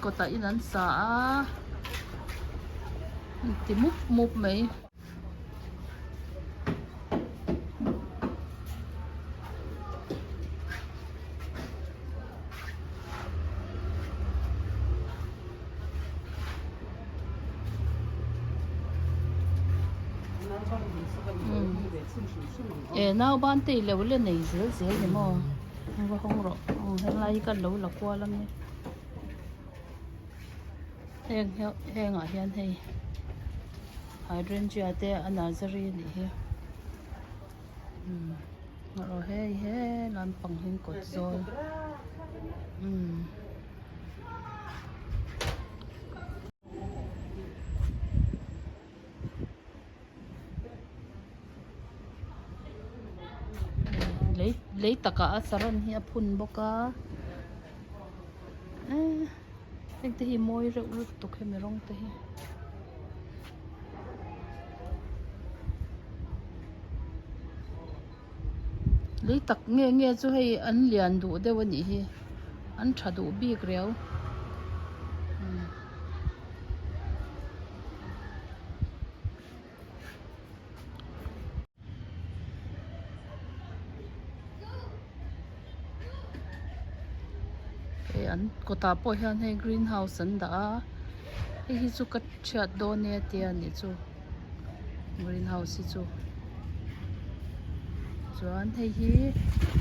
kawtah in an sa a an ti mup mup mai. E nauban te i lo la nei zel zel ni maw va hawng rawh aw helai hi kan lo la kual ang e heng hian hengah hian hei hydrangea te a nursery a nih hi umm erawh hei he lampang hi kawt zawl umm. Lei lei takah a saron hi a phun bawk a eee heng te hi mawi reuh lutuk hemi rawng te hi. Lei tak nge nge chu hei an lian duh deuh a nih hi an tha duh bik riau. Hei an kawtah pawh hian hei green house an dah a hei hi chu ka hriat dawn e tia nih chu green house hi chu chuan hei hi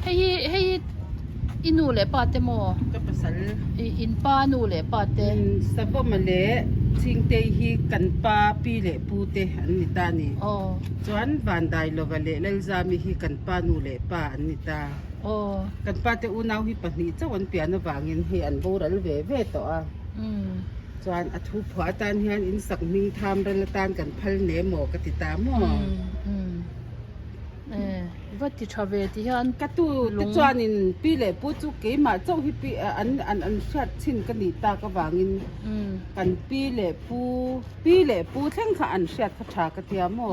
hei hi hei hi i nu leh pa te maw ka pasal ih in pa nu leh pa te Savawma leh Chhingtei hi kan pa pi leh pu te an ni ta a ni aw chuan Vandailova leh Lalzami hi kan pa nu leh pa an ni ta aw kan pa te unau hi pahnih chauh an pian avangin hei an boral ve ve tawh a chuan a thu phuah atan hian in sak hming tham ral atan kan phal ne maw ka ti ta maw va ti tha ve ti hian ka tu te chuanin pi leh pu chu keimah chauh hi pi an an an hriat chin ka nih tak avangin kan pi leh pu pi leh pu thleng kha an hriat kha tha ka tia maw.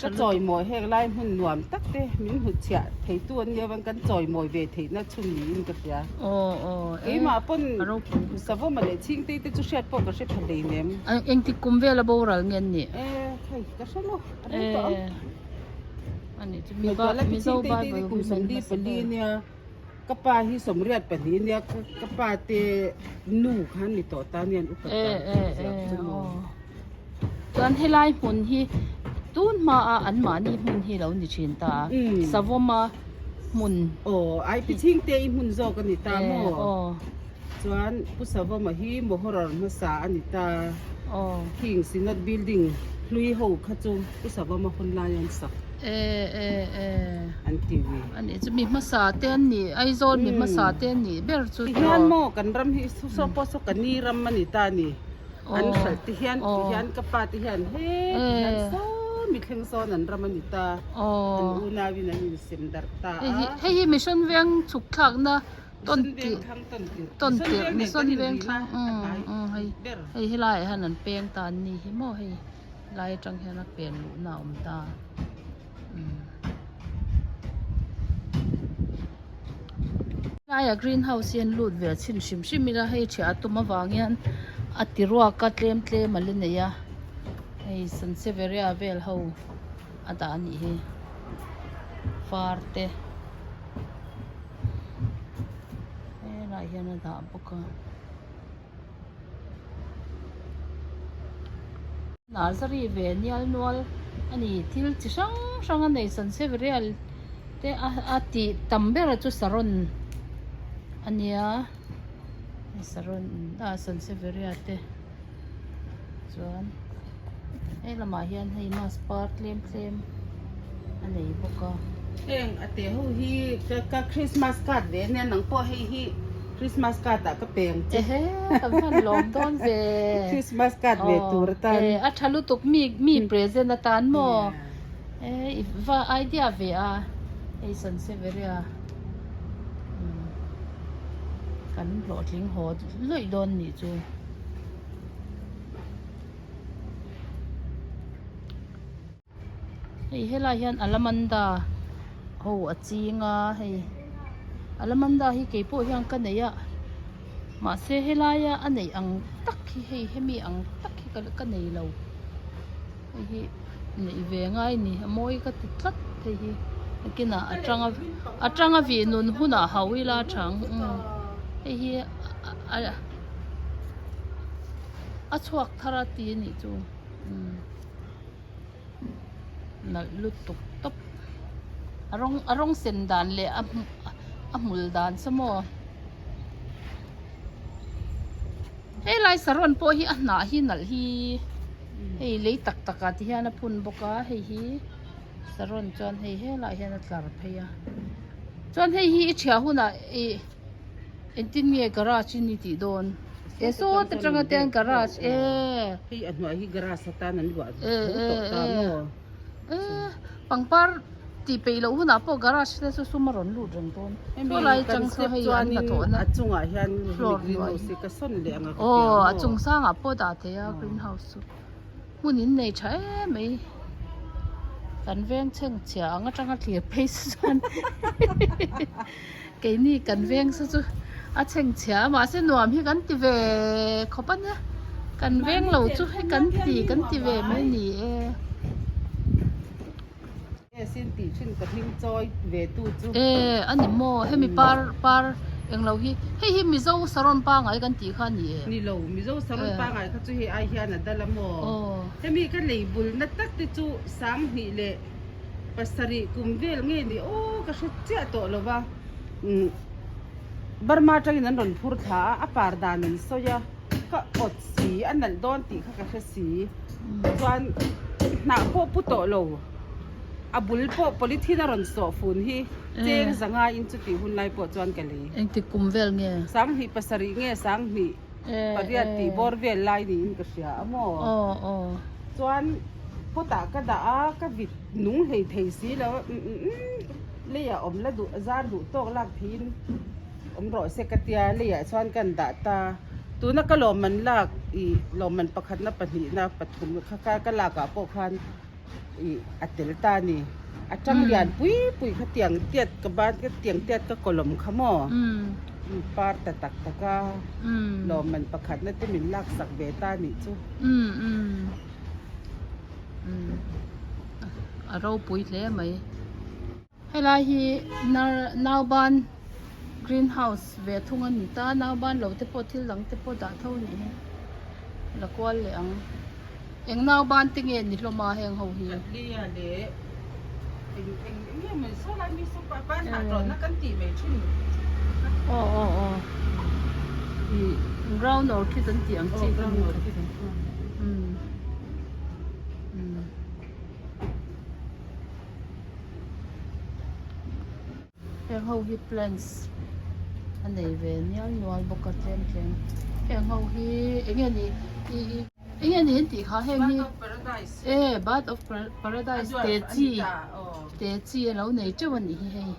Ka chawimawi heng lai hmun nuam tak te min hnutchhiah theitu an nia vang kan chawimawi ve theihna chhun niin ka hria. Keimah pawn Savawma leh Chhingtei te chu hriat pawh ka hre pha hleinem. Engtik kum vela boral nge an nih? E hei ka hre lo a rei tawh ang. Ani chu Mizo Bible te kum 44 nia ka pa hi 32 nia ka pa te nu khan ni tawh ta nia an upat dan ziak chu maw. Chuan helai hmun hi tun hmaa anmahni hmun hi lo ni thin ta a, Savawma hmun. Aw, ai pi chhingte i hmun zawk a ni ta maw? Aw. Chuan Pu Savawma hi Mohoror hmasa a ni ta. Aw. Khing Synod building hlui ho kha chu Pu Savawma hun lai an sak. E e e. An ti ve. A nih chu mi hmasa te an nih, Aizawl mi hmasa te an nih ber chu. Tihian maw kan ram hi saw pawh saw ka ni ram a ni ta a ni. An hralh te hian ti hian ka pa te hian he ti hian saw mi thleng sawn an ram a ni ta an unau in an insem darh ta a. Hei hi Mission Veng chhuk thlakna tawn tirh tawn tirh Mission Veng thlang hei hei helaiah hian an peng ta an ni hi maw hei lai atang hian a pen luhna a awm ta. Tlaiah green house hi an lut ve chhin hrim hrim ila hei thiah a tum avang hian a ti ruak a tlem tlem a la nei a hei sanseveria vel ho a dah a nih hi far te helaiah hian a dah bawk a. Nursery ve nial nual a ni thil chi hrang hrang a nei sanseveria te a tih tam ber chu saron a nia saron ah sanseveria te chuan he lamah hian hei mask par tlem tlem a nei bawk a. Heng a te ho hi ka Christmas card ve ania nang pawh hei hi Christmas card ah ka peng che. Ehe ka hman lawm dawn ve. Christmas card ve tur atan. E a tha lutuk mi mi present atan maw e i va idea ve a hei Sanseveria kan hlawhtling haw luih dawn nih chu. Hei helai hian alamanda ho a ching a hei alamanda hi keipawh hian ka nei a. Mahse helaia a neih ang tak hi hei hemi ang tak hi ka nei lo. Hei hi neih ve ngai a ni a mawi ka ti tlat hei hi nakinah a tanga a tanga vih nun hunah hau ila a tha ang hei hi a chhuak thar a ti a nih chu nalh lutuk tawp a rawng a rawng sen dan leh a a hmul dan saw maw helai saron pawh hi a hnah hi nalh hi hei lei tak tak ah ti hian a phun bawk a hei hi saron chuan hei helaiah hian a tlar phei a chuan hei hi i thiah hunah ih engtin nge garage i ni tih dawn e saw te tanga te hian garage e hei a hnuai hi garage atan an luah tho tawh ta maw e pangpar tih peih loh hunah pawh garage te chu sum a rawn lut reng dawn chu lai chang chu hei an hnathawhna a chungah hian floor greenhouse hi ka sawn leh ang a ka aw a chung sangah pawh dah thei a greenhouse chu hmun in nei tha em mai kan veng chheng chhia ang atanga thlir phei se chuan keini kan veng se chu a chheng chhia a mahse nuam hi kan ti ve khawp a nia kan veng lo chu hei kan ti kan ti ve mai a ni e. E a ni maw hemi par par englo hi hei hi mizo saron pangai kan tih kha a ni e. Ni lo mizo saron pangai kha chu hei ai hian a dal a maw hemi ka lei bul na tak te chu sanghnih leh pasarih kum vel nge ni aw ka hre chiah tawh lo va Burma atangin an rawn phur thla a a par dan an sawi a ka awt si a nalh dawn tih kha ka hre si chuan hnah pawh pu tawh lo a bul pawh polythene a rawn sawh fun hi cheng zanga in chutih hun lai pawh chuan ka lei. Engtik kum vel nge? Sanghnih pasarih nge sanghnih pariat tih bawr vel lai niin ka hria a maw? Chuan pot ah ka dah a ka vit nung hlei thei si lo leiah awm la duh zar duh tawk lak theiin awm rawh se ka tia leiah chuan kan dah ta tuna ka lawmman lak ih lawmman pakhatna pahnihna pathum kha ka lak ah pawh khan ih a tel ta a ni a tang lian pui pui kha tiang tiat ka ban ka tiang tiat ka kawlawm kha maw par ta tak tak a lawmman pakhatna te min lak sak ve ta a nih chu. A ropui hle mai. Helai hi nauban green house ve thung a ni ta nauban lo te pawh thil dang te pawh dah tho a nih hi la kual leh ang eng nauban te nge ni hlawm a heng ho hi. Katliya leh eng eng eng nge mai saw lai mi saw pa pa hnah tawhna kan tih mai thin aw aw aw ih ground orchid an tih ang chi ground orchid umm umm. Heng ho hi plants a nei ve nial nual bawk a tlem tlem heng ho hi eng nge ni ih ih eng nge ni an tih kha heng hi e bird of paradise te chi te chi a lo nei teuh a nih hi hei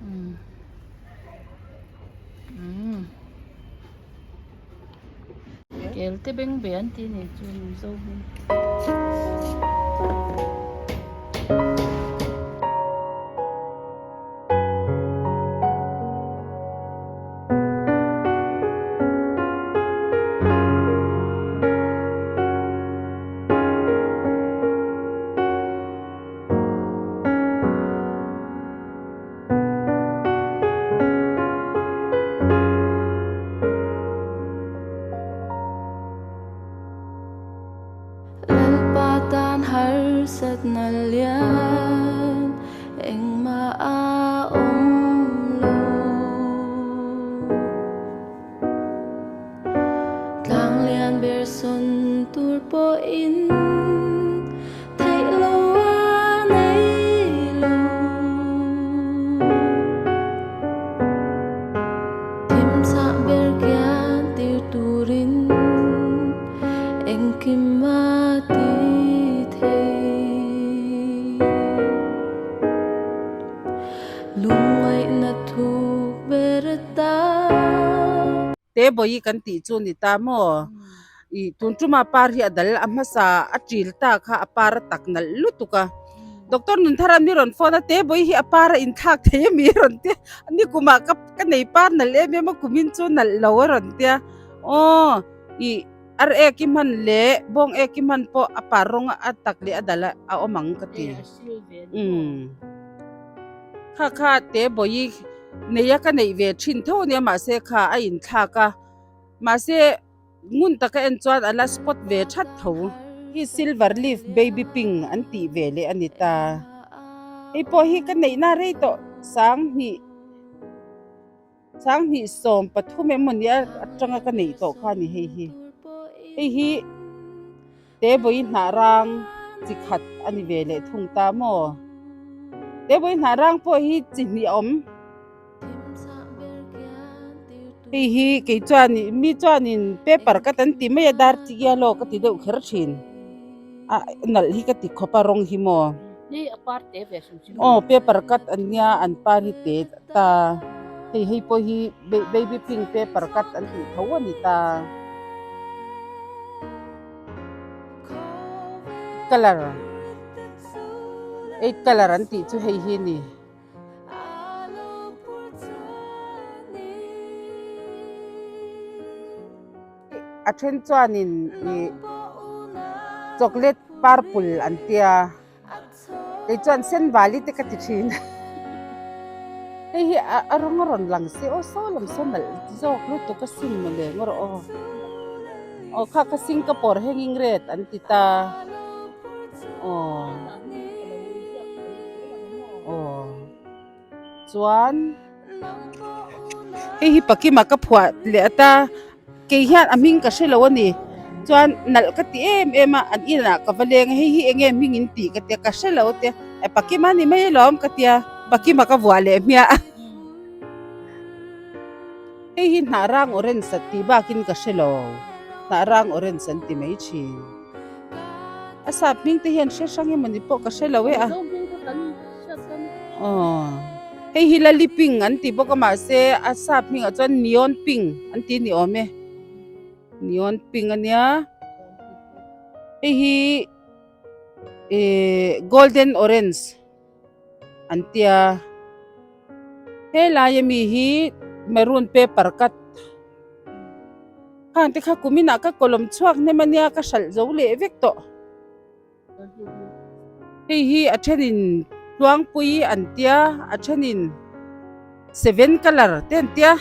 umm umm kel te beng ve an ti a ni chu mizo hming. Lalpa tan harsatna lian engmah a awm lo. Tlang lian ber sawn tur pawhin theih lo a nei lo. Thim chhah ber kian tir turin engkim a ti thei. Lungngaihna thuk ber ta. Te bawi kan tih chu ni ta maw? Ih tun tuma par hi a dal a hmasa a ṭil ta kha a par a tak nalh lutuk a. Doctor Nunthara mi rawn phone a te bawi hi a par a inthlak thei a mi a rawn tia ni kumah ka ka nei par nalh em em a kumin chu nalh lo a rawn tia aw ih ar ek i hman leh bawng ek i hman pawh a par rawng a tak leh a dal a awm ang ka ti umm kha kha te bawi nei a ka neih ve thin tho ania mahse kha a inthlak a mahse. Ngun taka en chuan a la spot ve that tho. Hi silver leaf baby pink an tih ve leh a ni ta. Hei pawh hi ka neihna rei tawh sanghnih sanghnih 13 emawni atanga ka neih tawh kha a ni hei hi. Hei hi te vawi hnah rang chi khat a ni ve leh thung ta maw. Te vawi hnah rang pawh hi chi hnih a awm. Hei hi kei chuan mi chuanin paper ka tan ti mai a dar chi yellow ka ti deuh kher thin a nalh hi ka ti khawp a rawng hi maw aw paper cut an nia an par hi te ta hei hei pawh hi baby pink paper cut an tih tho a ni ta colour eight colour an tih chu hei hi a ni. A then chuanin ih chocolate purple an tia kei chuan sen vali te ka ti thin hei hi a rawng a rawn lang se aw saw lam saw nalh zawk lutuk a sin mawle ngaw rawh aw aw kha kha Singapore hanging red an ti ta aw. Aw chuan hei hi pakima ka phuah leh ata kei hian a hming ka hre lo a ni chuan nalh ka ti em em a an inah ka va leng a hei hi eng nge hming in tih ka tia ka hre lo te e pakima ni mai alawm ka tia pakima ka vuah leh hmiah a hei hi hnah rang orange a tih bakin ka hre lo hnah rang orange an ti mai thin. A sap hming te hian hre hrang emawni pawh ka hre lo e a. Aw hei hi lali pink an ti bawk a mahse a sap hmingah chuan neon pink an ti ni awm e neon pink ania hei hi ihh golden orange an tia helai ami hi maroon paper cut. Khang te kha kum inah ka kawlawm chhuak hnem ania ka hralh zo leh vek tawh. Hei hi a thenin tluangpui an tia a thenin seven colour te an tia.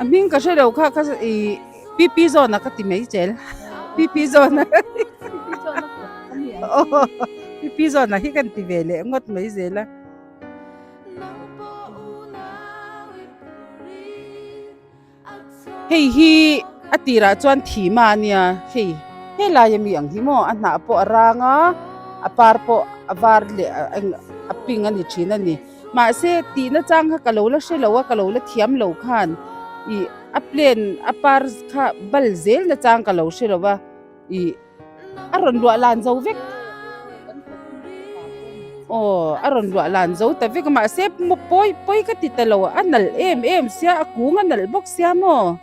A hming ka hre lo kha kha ih pp zawn a ka ti mai zel pp zawn a pp zawn ah hi kan ti ve leh ngawt mai zel a. Hei hi a tirah chuan thima a nia hei helai ami ang hi maw a hnah pawh a rang a a par pawh a var leh a pink a ni thin a ni mahse tihna chang kha ka lo la hre lo a ka lo la thiam lo khan ih a plan a par kha bal zel na chang ka lo hre lo va ih. A rawn luah lan zo vek. Aw a rawn luah lan zo ta vek a mahse pawi pawi ka ti ta lo a nalh em em sia a kung a nalh bawk sia maw.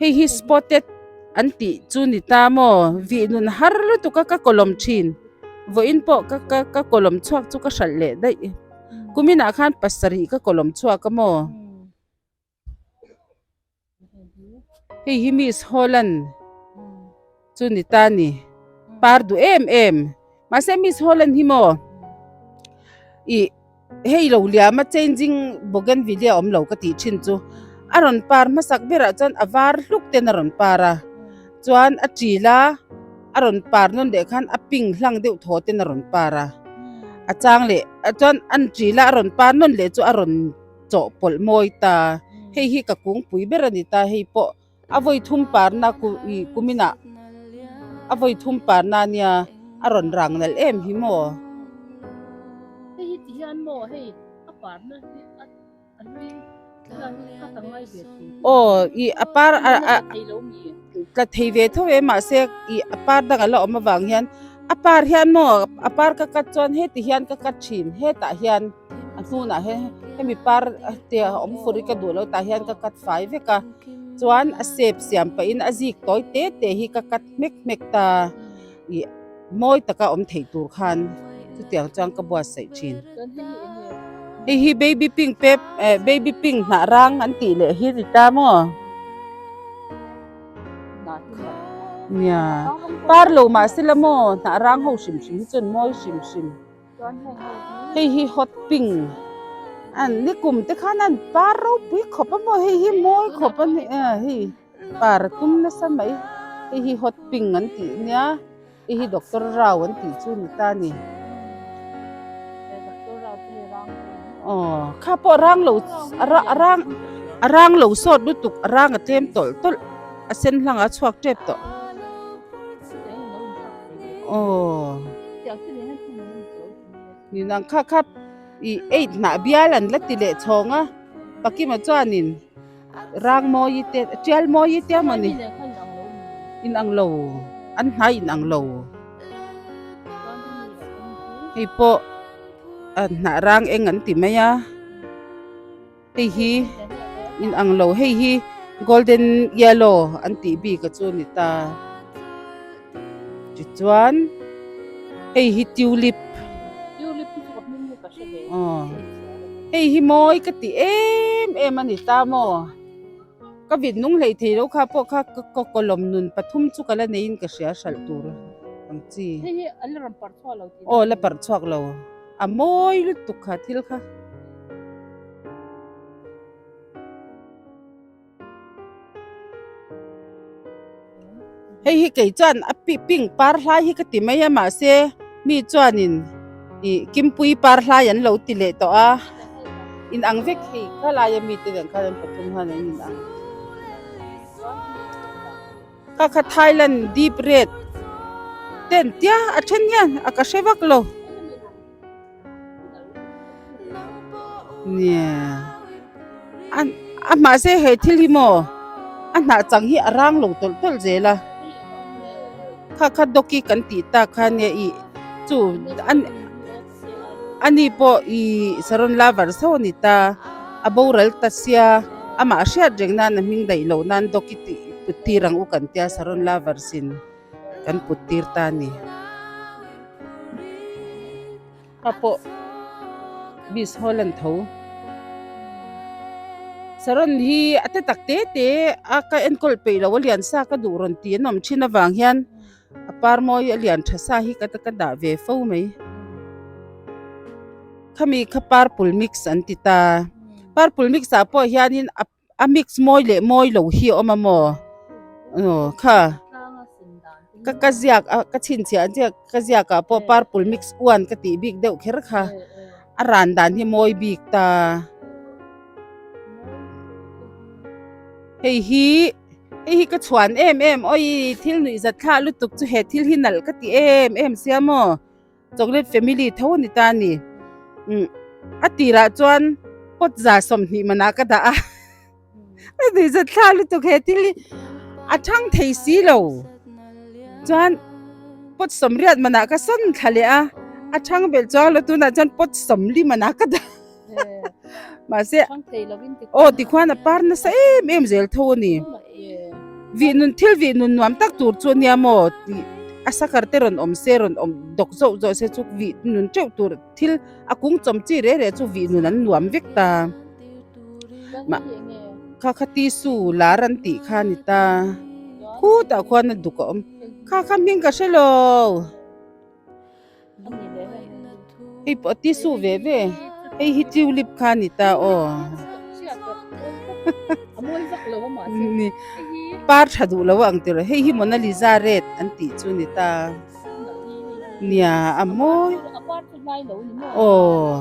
Hei hi spotted an tih chu ni ta maw vih nun har lutuk a ka kawlawm thin vawiin pawh ka ka ka kawlawm chhuak chu ka hralh leh daih kuminah khan pasarih ka kawlawm chhuak a maw. Hei hi Miss Holland chu ni ta ni par duh em em mahse Miss Holland hi maw ih hei lo liam a changing bougainvillea awm lo ka tih thin chu a rawn par hmasak berah chuan a var hluk ten a rawn par a chuan a ṭil a a rawn par nawn leh khan a pink hlang deuh thaw ten a rawn par a a chang leh chuan an ṭil a a rawn par nawn leh chu a rawn. chawhpawlh mawi ta hei hi ka kungpui ber a ni ta hei pawh a vawi thum parna ku ih kuminah a vawi thum parna ania a rawn rang nalh em hi maw. Hei hi ti hian maw hei a parna hi a a hlui hian ka ta ngai ve thin. Aw ih a par a a tla thei ve tho e mahse ih a par dang a la awm avang hian a par hian maw a par ka cut chuan heti hian ka cut thin hetah hian. A hnunah hian hemi par te a awm fur hi ka duh lo tah hian ka cut fai vek a chuan a shape siam pahin a zik tawi te te hi ka cut hmek hmek ta ih mawi taka awm theih tur khan chutiang chuan ka buatsaih thin. Hei hi baby pink pep eh baby pink hnah rang an tih leh hi a ni ta maw? Nia par lo mah sela maw hnah rang ho hrim hrim hi chuan mawi hrim hrim. Hei hi hot pink an ni kum te khan an par ropui khawp a maw hei hi mawi khawp a ni a hei par a tum nasa mai hei hi hot pink an tih nia hei hi doctor rao an tih chu a ni ta a ni aw kha pawh a rang lo a rang a rang lo sawt lutuk a rang a tlem tawlh tawlh a sen hlang a chhuak tep tawh. Aw ni nang kha kha ih eight hnah bial an la ti leh chhawng a pakima chuanin rang mawi te tial mawi te a mawni inang lo an hnai inang lo hei pawh a hnah rang eng an ti mai a. Hei hi inang lo hei hi golden yellow an tih bik a chu a ni ta tichuan hei hi tulip aw hei hi mawi ka ti em em a ni ta maw ka vit nung hlei thei lo kha pawh kha ka kawlawm nun pathum chu ka la neiin ka hria hralh tur ang chi aw la parh chhuak lo. A mawi lutuk kha thil kha. Hei hi kei chuan a pink par hlai hi ka ti mai a mahse mi chuanin ih kimpui par hlai an lo ti leh tawh a inang vek hei khalaia mite nen khan an pathum khan an inang. Kha kha Thailand deep red ten tia a then hian a ka hre vak lo nia an a mahse he thil hi maw a hnah chang hi a rang lo tawlh tawlh zel a kha kha dawki kan tih tak kha nia ih chu an Ani pawh ih Saron lover so a ni ta, a boral ta sia, amah a hriat reng nan a hming daih loh nan dawki tih put tir ang u kan tia Saron lovers in kan put tir ta a ni. Kha pawh Miss Holland tho. Saron hi a te tak te te a ka enkawl peih loh a lian sa ka duh rawn tih an awm thin avang hian A par mawi a lian tha sa hi ka ka dah ve fo mai. Khami kha purple mix an ti ta. Purple mix ah pawh hianin a a mix mawi leh mawi lo hi a awm a maw? Aw kha ka ka ziak a ka chhinchhiah ziak ka ziak ah pawh purple mix one ka tih bik deuh kher kha a ran dan hi mawi bik ta. Hei hi. Hei hi ka chhuan em em awi thil nuih zat thlah lutuk chu he thil hi nalh ka ti em em sia maw chocolate family tho a ni ta a ni umm a tirah chuan pot za 20 manah ka dah a a nuih zat thlah lutuk he thil hi a thang thei si lo chuan pot 80 manah ka sawn thla leh a a thang belh chuang lo tunah chuan pot 40 manah ka dah. Mahse aw tikhuan a par nasa em em zel tho a ni. Vih nun thil vih nun nuam tak tur chu ania maw tih a sakar te rawn awm se rawn awm dawk zawh zawh se chu vih nun teuh tur thil a kung chawm chi reh reh chu vih nun an nuam vek ta. Mah kha kha tissue lar an tih kha a ni ta. Khutah khuan a duk a awm. Kha kha hming ka hre lo. Hei pawh tissue ve ve hei hi tulip kha a ni ta aw ni par tha duh lo ang tiraw hei hi Mona Lisa red an tih chu a ni ta nia a mawi aw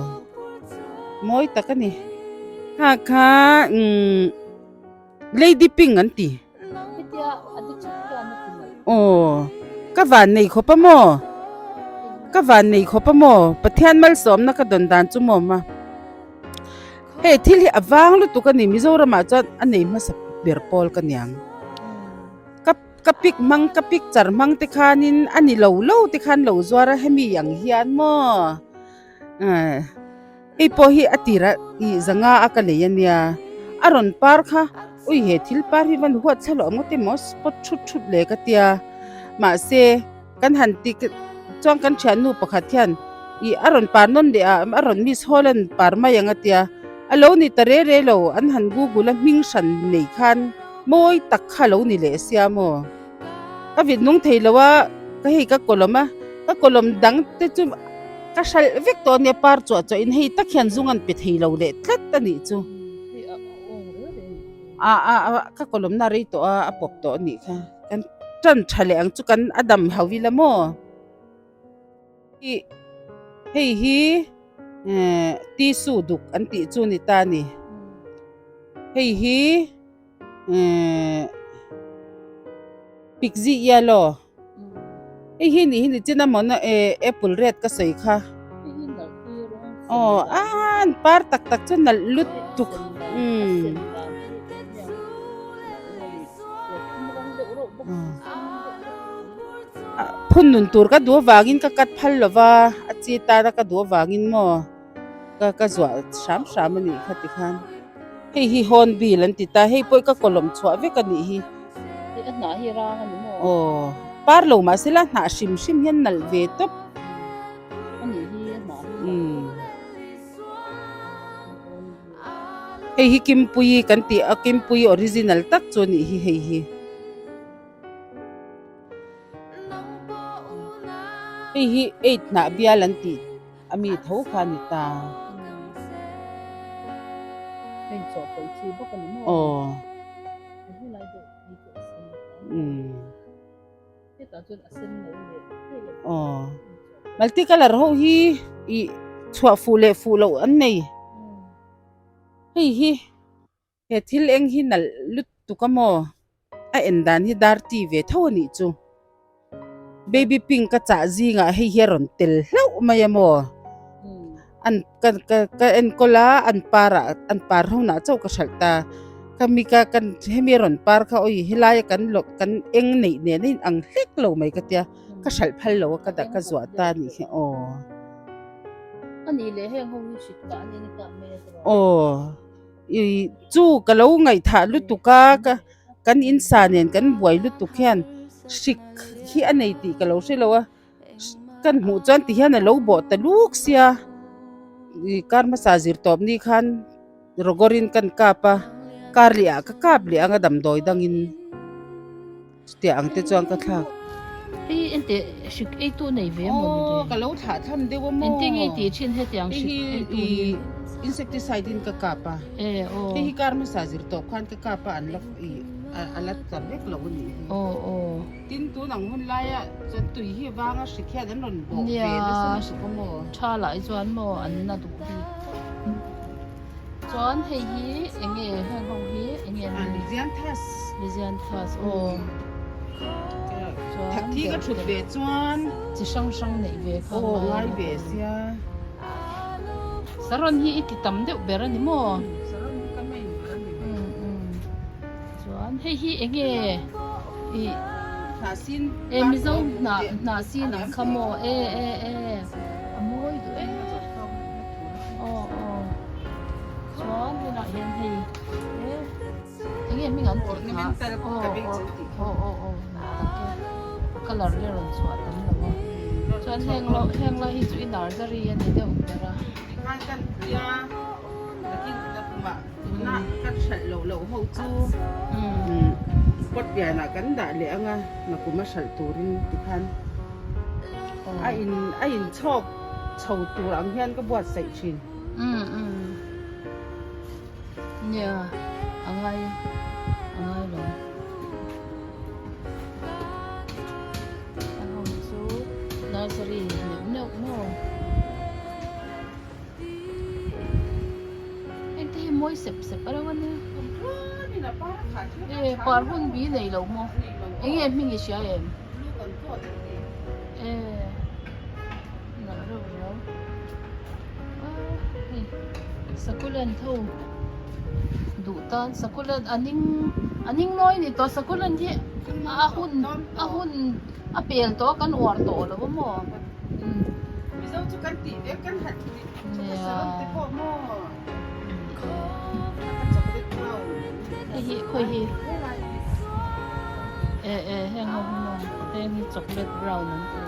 mawi tak a ni kha kha umm lady pink an ti. Aw ka van nei khawp a maw ka van nei khawp a maw Pathian malsawmna ka dawn dan chu maw ma hei thil hi a vang lutuk a ni Mizoram ah chuan a nei hmasa ber pawl ka niang ka ka pic hmang ka picture hmang te khanin a ni lo lo te khan lo zuar a hemi ang hian maw Hei pawh hi a tirah ih zanga a ka lei a nia, a rawn par kha ui he thil par hi van huat thla loh ang ngawt emaw spot thut thut le ka tia mahse kan han ti Chuan kan thiannu pakhat hian ih a rawn par nawn leh a, a rawn miss Holland par mai ang a tia. A lo ni ta re re lo, an han google a hming hran nei khan mawi tak kha a lo ni leh sia maw? Ka vit nung thei lo a, ka hei ka kawlawm a, ka kawlawm dang te chu ka hralh vek tawh a nia par chuah chuah in hei tak hian zung an pe thei lo leh tlat a nih chu. A a a ka kawlawmna rei tawh a, a pawp tawh a nih kha. Kan tan tha leh ang chu kan a dam hauh ila maw? Ih hei hi eh tissue duk an tih chu ni ta a ni. Hei hi eh pixie yellow hei hi nih hi ni chin a maw na eh apple red ka sawi kha aw an par tak tak chu nalh lutuk umm. Phun nun tur ka duh avangin ka cut phal lo va, a chi tana ka duh avangin maw ka ka zuah hram hram a nih kha tikhan. Hei hi hornbill an ti ta, hei pawh hi ka kawlawm chhuah vek a nih hi. Hei a hnah hi rang a ni maw? Aw, par lo mahse la hnah hrim hrim hian nalh ve tawp. A nih hi a hnah hi nalh. Hei hi Kimpuii kan tih a Kimpuii original tak chu a nih hi hei hi. Hei hi eight hnah bial an tih a mi tho kha a ni ta. Aw. Umm. Aw multi colour ho hi ih chhuah fuh leh fuh loh an nei hei hi he thil eng hi nalh lutuk a maw a en dan hi dar ti ve tho a nih chu baby pink a chah zingah hei hi a rawn tel hlauh mai a maw an ka ka ka enkawl a an par ah an par ho nah chauh ka hralh ta khami ka kan hemi a rawn par kha awi helai a kan lawk kan eng neih nen a in ang hlek lo mai ka tia ka hralh phal lo a ka dah ka zuah ta a nih hi aw. Aw ih chu ka lo ngaihthah lutuk a ka kan in sa nen kan buai lutuk hian hrik hi a nei tih ka lo hre lo a. Kan hmuh chuan ti hian a lo bawh ta luk sia ih kar hmasa zir tawp ni khan rawgawr in kan kap a kar leh ah ka kap leh ang a damdawi dang in chutiang ang te chuan ka thlak. Hei enteh hrik ei tu nei ve maw ni le? Aw ka lo thlah thlam deuh a maw? Engtin nge i tih thin hetiang hrik ei tu hi? Hei hi insecticide in ka kap a. E aw. Hei hi kar hmasa zir tawp khan ka kap a an la ih a la tla vek lo a nih hi. Aw aw. Tin tun ang hun laia chuan tui hi vanga hri khian an rawn bawh ve nasa lutuk a maw? Tha lai chuan maw an na duh bik. Chuan hei hi eng nge heng ho hi eng nge an nih? Lysianthus. Lysianthus aw. Chuan Thakthi ka thut ve chuan chi hrang hrang neih ve kha aw ngai ve sia. Saron hi i ti tam deuh ber a ni maw? Saron hi ka main ber a ni ve. Chuan hei hi eng nge ih Hnahsin e Mizo hnah hnahsin ang kha maw e e e a mawi duh em aw aw chuan tunah hian hei e eng nge hming an tih kha aw aw aw aw tak e a colour hi a rawn chhuah tam lo a chuan heng lo heng lai hi chu i nursery a ni deuh ber a. Tuna kan hralh loh loh ho chu pot pianah kan dah leh ang a, nakum a hralh turin tikhan a in a inchhawk chho tur ang hian ka buatsaih thin. Nia a ngai a ngai lo. A ho chu nursery neuh neuh maw. Hengte hi mawi sep sep a lo a nia. E par hun bi nei lo maw eng nge hming i hria em e nalh reuh riau a hei succulent ho duh tan succulent a ning a ning mawi ni tawh succulent hi a hun a hun a pel tawh a kan uar tawh lo a maw. Mizo chu kan tih vek kan han tih chu ka saron te pawh maw ka chocolate brown hei hi khawi hi e e heng ho hi maw heng hi chocolate brown an ti.